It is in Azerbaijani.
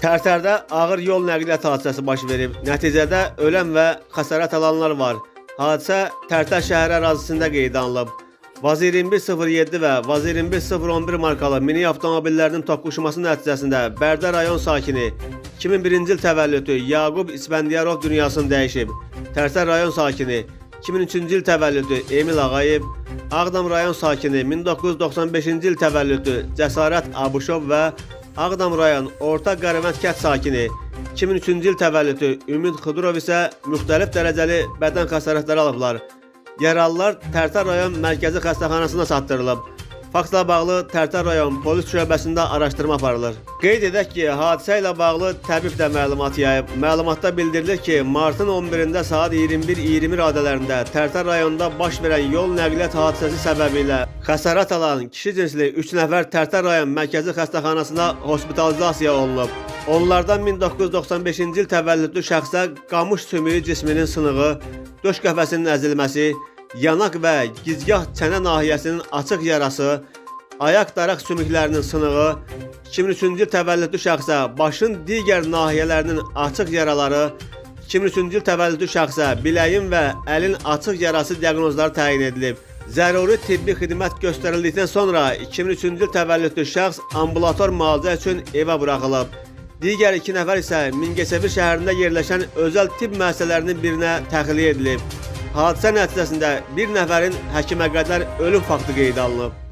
Tərtərdə ağır yol nəqliyyat hadisəsi baş verib. Nəticədə ölən və xəsarət alanlar var. Hadisə Tərtər şəhəri ərazisində qeydə alınıb. Vaz 2107 və Vaz 21011 markalı mini avtomobillərinin toqquşması nəticəsində Bərdə rayon sakini 2001-ci il təvəllüdlü Yaqub İsfəndiyarov dünyasını dəyişib. Tərtər rayon sakini 2003-cü il təvəllüdlü Emil Ağayev, Ağdam rayon sakini 1995-ci il təvəllüdlü Cəsarət Abuşov və Ağdam rayon Orta Qərimənd kənd sakini 2003-cü il təvəllüdlü Ümid Xıdırov isə müxtəlif dərəcəli bədən xəsarətləri alıblar. Yaralılar Tərtər rayon mərkəzi xəstəxanasına çatdırılıb. Faktla bağlı Tərtər rayon polis şöbəsində araşdırma aparılır. Qeyd edək ki, hadisə ilə bağlı təbib də məlumat yayıb. Məlumatda bildirilir ki, martın 11-də saat 21:20 radələrində Tərtər rayonunda baş verən yol nəqliyyat hadisəsi səbəbilə xəsarət alan kişi cinsli 3 nəfər Tərtər rayon mərkəzi xəstəxanasına hospitalizasiya olunub. Onlardan 1995-ci il təvəllüdlü şəxsə qamış sümüyü cisminin sınığı, döş qəfəsinin əzilməsi, yanaq və gicgah çənə nahiyəsinin açıq yarası, ayaq daraq sümüklərinin sınığı, 2003-cü il təvəllüdlü şəxsə başın digər nahiyələrinin açıq yaraları, 2003-cü il təvəllüdlü şəxsə biləyin və əlin açıq yarası diaqnozları təyin edilib. Zəruri tibbi xidmət göstərildikdən sonra 2003-cü il təvəllüdlü şəxs ambulator müalicə üçün evə buraxılıb. Digər iki nəfər isə Mingəçevir şəhərində yerləşən özəl tibb müəssisələrinin birinə təxliyə edilib. Hadisə nəticəsində bir nəfərin həkimə qədər ölüm faktı qeydə alınıb.